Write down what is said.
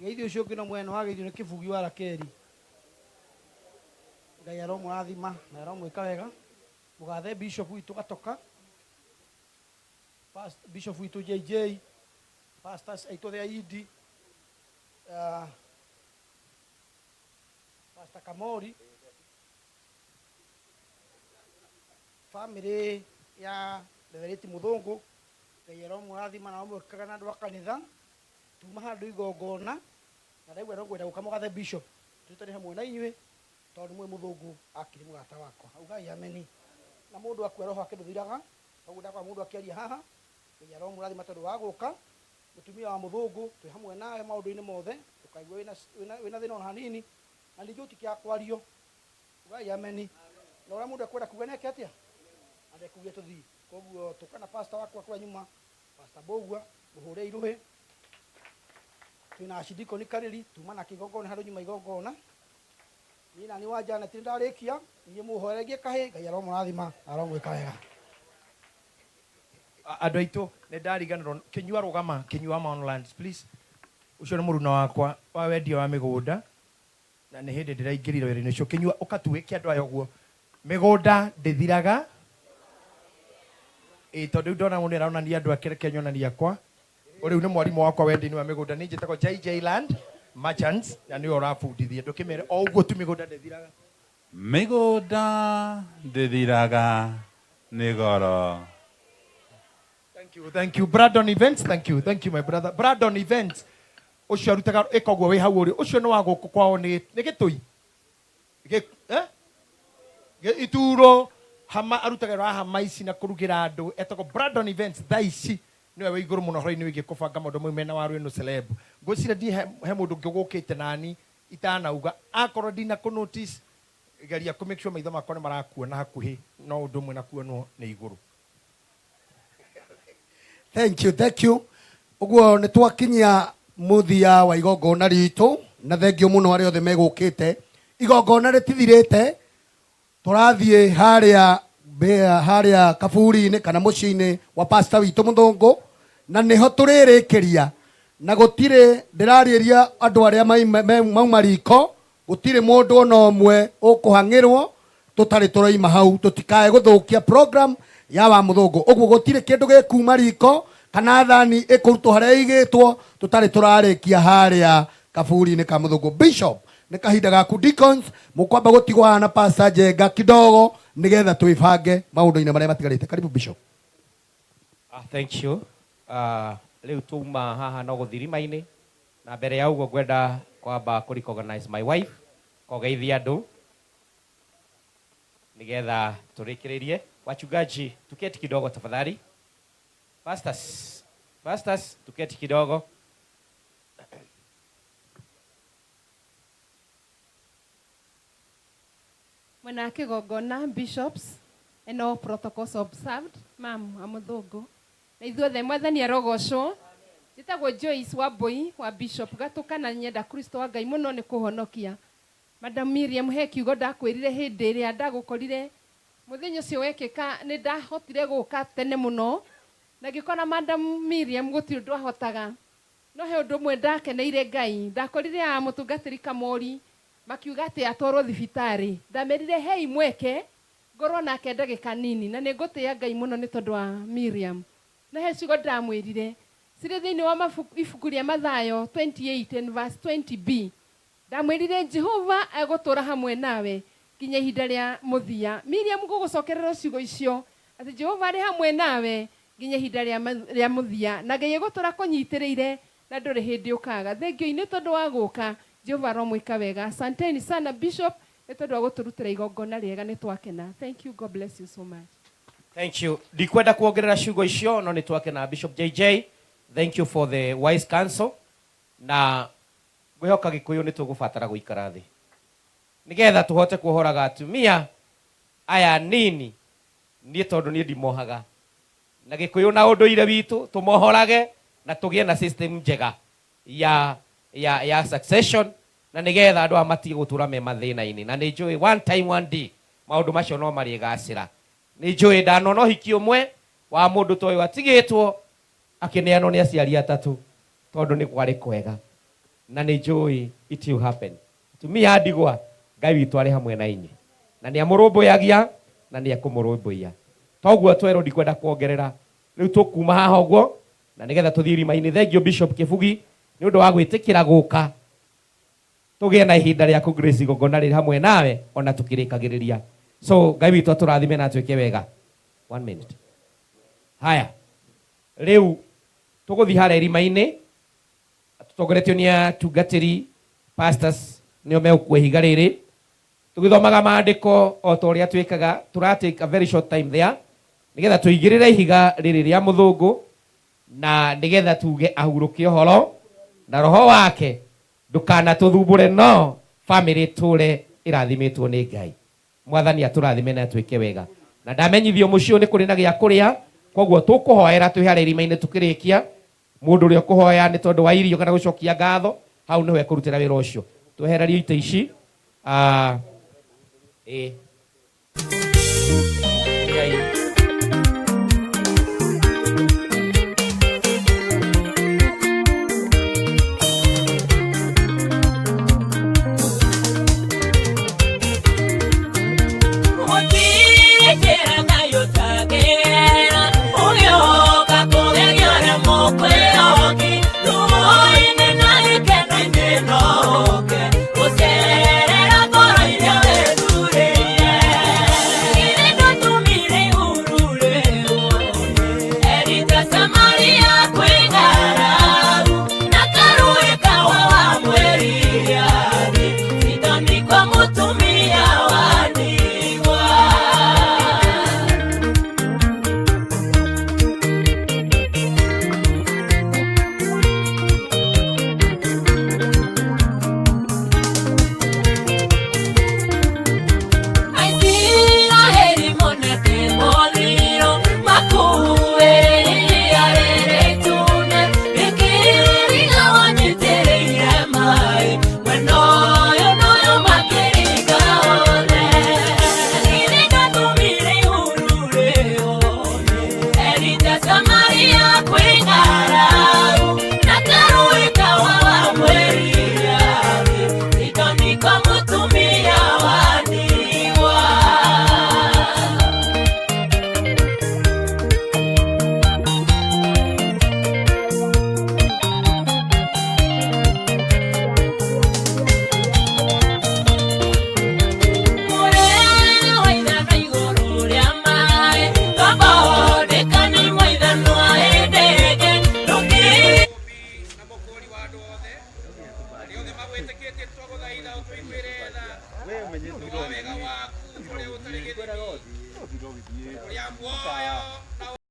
Geithio ũcio ũngĩ no mwena wageithio nĩ Kĩbugi wa Rakeli. Ngai aromũrathima na aromwĩka wega. Mũgathe Bishop witũ Gatoka, Past, Bishop witũ JJ, pastors aitũ othe a Idi, Pastor Kamori, family ya Reverend Mũthũngũ, Ngai aromũrathima na aromwĩkaga na andũ a kanitha. Tuma handũ igongona na ndaigua no ngwenda gũka mũgathe Bishop tũtane hamwe na inyuĩ tondũ nĩ mũĩ Mũthũngũ akĩrĩ mũrata wakwa. Ugai ameni. Na mũndũ akua roho wake ndũthiraga, koguo ndakora mũndũ akĩaria haha, Ngai aromũrathima tondũ wa gũka. Mũtumia wa Mũthũngũ twĩ hamwe nawe maũndũ-inĩ mothe, ndũkaigue wĩna, wĩna, wĩna thĩna ona hanini, na ningĩ gũtikĩaga kwario. Ugai ameni. Na ũrĩa mũndũ ekwenda kuga nĩeke atĩa? Na ndekugia tũthiĩ. Koguo tũka na pastor wakwa kũrĩa nyuma, Pastor Mbũgua, mũhũre irũhĩ. Twĩna Archdeacon Karĩri, tuma nake igongona handũ nyuma igongona. Niĩ nani wa Janet nĩndarĩkia, niĩ mũhoere kahĩ, Ngai aromũrathima na aromwĩka wega. Andũ aitũ nĩ ndariganĩrwo Kĩnyua rũgama Kĩnyua Mounlands please ũcio nĩ mũruna wakwa wa wendia wa mĩgũnda na nĩ hĩndĩ ndĩraingĩrire wĩra-inĩ ũcio Kĩnyua ũkatuĩke andũ aya ũguo mĩgũnda ndĩthiraga ĩ tondũ rĩu ndona mũndũ nĩaronania andũ ake reke nyonanie akwa rĩu nĩ mwarimũ wakwa wendia-inĩ wa mĩgũnda niĩ njĩtagwo JJ Land Merchants na nĩwe ũrabundithia ndũkĩmere o ũguo tu mĩgũnda ndĩthiraga. Mĩgũnda ndĩthiraga nĩ goro. Thank you, thank you. Brandon Events, thank you, thank you my brother. Brandon Events. Ũcio arutaga ĩka ũguo wĩ hau ũrĩ. Ũcio nĩ wa gũkũ kwao nĩ nĩ gĩtũi. Gĩ, eh? Gĩ, ituro hama arutaga wĩra wa hama ici na kũrugĩra andũ etagwo Brandon Events thaa ici nĩwe wĩ igũrũ mũno ũhoro-inĩ wĩgiĩ kũbanga maũndũ mau mena waru ĩno celeb. Ngwĩciria ndiĩ he, he mũndũ ũngĩ ũgũkĩte nani itanauga akorwo ndina kũ notice geria kũ make sure maitho makwa nĩ marakuona hakuhĩ no ũndũ ũmwe na kuonwo nĩ igũrũ. Thank you, thank you. Ũguo nĩ twakinyia mũthia wa igongona ritũ na thengio mũno arĩa othe megũkĩte. Igongona rĩtithirĩte, tũrathiĩ harĩa mbĩa- harĩa kaburi-inĩ kana mũciĩ-inĩ wa pastor witũ mũthũngũ na nĩho tũrĩrĩkĩria na gũtirĩ ndĩrarĩria andũ arĩa maima- me- mauma riko gũtirĩ mũndũ ona ũmwe ũkũhang'ĩrwo tũtarĩ tũroima hau tũtikae gũthũkia program ya wa mũthũngũ ũguo gũtirĩ kĩndũ gĩkuma riko kana thani ĩkũrutwo harĩa ĩigĩtwo tũtarĩ tũrarĩkia harĩa kaburi-inĩ ka mũthũngũ bishop nĩ kahinda gaku deacons mũkwamba gũtigwo haha na pastor Njenga kidogo nĩgetha twĩbange maũndũ-inĩ marĩa matigarĩte karibu bishop. Thank you. Rĩu tuma haha no gũthiĩ irima-inĩ na mbere ya ũguo ngwenda kwamba kũ recognize my wife kogeithia andũ nĩgetha tũrĩkĩrĩrie. Wachungaji tuketi kidogo tafadhali. Pastors, pastors tuketi kidogo. Mwena wa kĩgongona bishops and all protocols observed mam wa mũthũngũ na ithuothe mwathani arogocwo njĩtagwo Joyce Wambui wa Bishop Gatũka na nyenda Kristo wa Ngai mũno nĩ kũhonokia Madam Miriam he kiugo ndakwĩrire hĩndĩ ĩrĩa ndagũkorire mũthenya ũcio wekĩka nĩ ndahotire gũka tene mũno na ngĩkora Madam Miriam gũtirĩ ũndũ ahotaga No he ũndũ ũmwe ndakeneire Ngai. Ndakorire a mũtungatĩri Kamori makiuga atĩ atwarwo thibitarĩ. Ndamerire hei mweke ngorwo nake ndagĩka nini na nĩ ngũtĩĩa Ngai mũno nĩ tondũ wa Miriam. Na he ciugo ndamwĩrire cirĩ thĩinĩ wa ibuku rĩa Mathayo 28 and verse 20b. Ndamwĩrire Jehova egũtũũra hamwe nawe nginya ihinda rĩa mũthia. Miriam ngũgũcokerera ciugo icio atĩ Jehova arĩ hamwe nawe nginya ihinda rĩa mũthia, na Ngai egũtũũra akũnyitĩrĩire na ndũrĩ hĩndĩ ũkaaga. Thengiũ-i nĩ tondũ wa gũka. Jehova aromwĩka wega. Asanteni sana Bishop nĩ tondũ wa gũtũrutĩra igongona rĩega. Nĩ twakena. Thank you. God bless you so much. Thank you. Ndikwenda kuongerera ciugo icio no nĩ twakena Bishop JJ. Thank you for the wise counsel. Na ngwĩhoka Gĩkũyũ nĩ tũgũbatara gũikara thĩ nĩgetha tũhote kuohoraga atumia aya nini niĩ tondũ niĩ ndimohaga na Gĩkũyũ na ũndũire witũ tũmohorage na tũgĩe na system njega ya ya ya succession na nĩgetha andũ aya matige gũtũra me mathĩna-inĩ na nĩ njũĩ one time one day maũndũ macio no marĩgacĩra nĩ njũĩ ndanona ũhiki ũmwe wa mũndũ ta ũyũ atigĩtwo akĩneanwo nĩ aciari atatũ tondũ nĩ kwarĩ kwega. Na nĩ njũĩ it will happen. Atumia a ndigwa, Ngai witũ arĩ hamwe na inyuĩ na nĩ amũrũmbũyagia na nĩ ekũmũrũmbũiya. Toguo twerwo, ndikwenda kuongerera. Rĩu tũkuma haha ũguo na nĩgetha tũthiĩ irima-inĩ. Thank you, Bishop Kĩbugi, nĩ ũndũ wa gwĩtĩkĩra gũka tũgĩe na ihinda rĩa kũ grace igongona rĩrĩ hamwe nawe ona tũkĩrĩkagĩrĩria. So Ngai witũ atũrathime na atwĩke wega. One minute. Haya, rĩu tũgũthiĩ harĩa irima-inĩ tũtongoretio nĩ atungatĩri, pastors nĩo megũkua ihiga rĩrĩ, tũgĩthomaga maandĩko o ta ũrĩa twĩkaga. Tũra take a very short time there nĩgetha tũigĩrĩre ihiga rĩrĩ rĩa mũthũngũ na nĩgetha tuge ahurũke ũhoro na roho wake ndũkanatũthumbũre, no family tũre ĩrathimĩtwo nĩ Ngai. Mwathani atũrathime na atwĩke wega. Na ndamenyithio mũciĩ ũyũ nĩ kũrĩ na gĩa kũrĩa, koguo tũkũhoera twĩ harĩa irima-inĩ. Tũkĩrĩkia, mũndũ ũrĩa ũkũhoya nĩ tondũ wa irio kana gũcokia ngatho, hau nĩho ekũrutĩra wĩra ũcio. Twehererio itĩ ici. Ah, ĩ Ngai. Mutumia wa ndigwa. Aisiraeli monete mothiro makuĩrĩria rĩrĩ itune rĩkĩringa wanyitĩrĩire maĩ mwena ũyũ na ũyũ makĩringa othe. Githĩ ndatũmire ihuru rĩone Elija Samaria kwĩ ng'aragu na karũĩ kawa wa mweri Sidoni kwa mũtumia wa ndigwa. Mũrĩre wa ithano igũrũ rĩa maĩ twambaondĩka nĩ mwaithanwa hĩndĩ ĩngĩ ndũngĩ. Na mũkũri wa andũ othe arĩa othe magwĩtĩkĩtie, twagũthaitha ũtũiguĩre tha nĩ wa wega waku ũrĩa ũtarĩ gĩthimi, ũrĩa muoyo na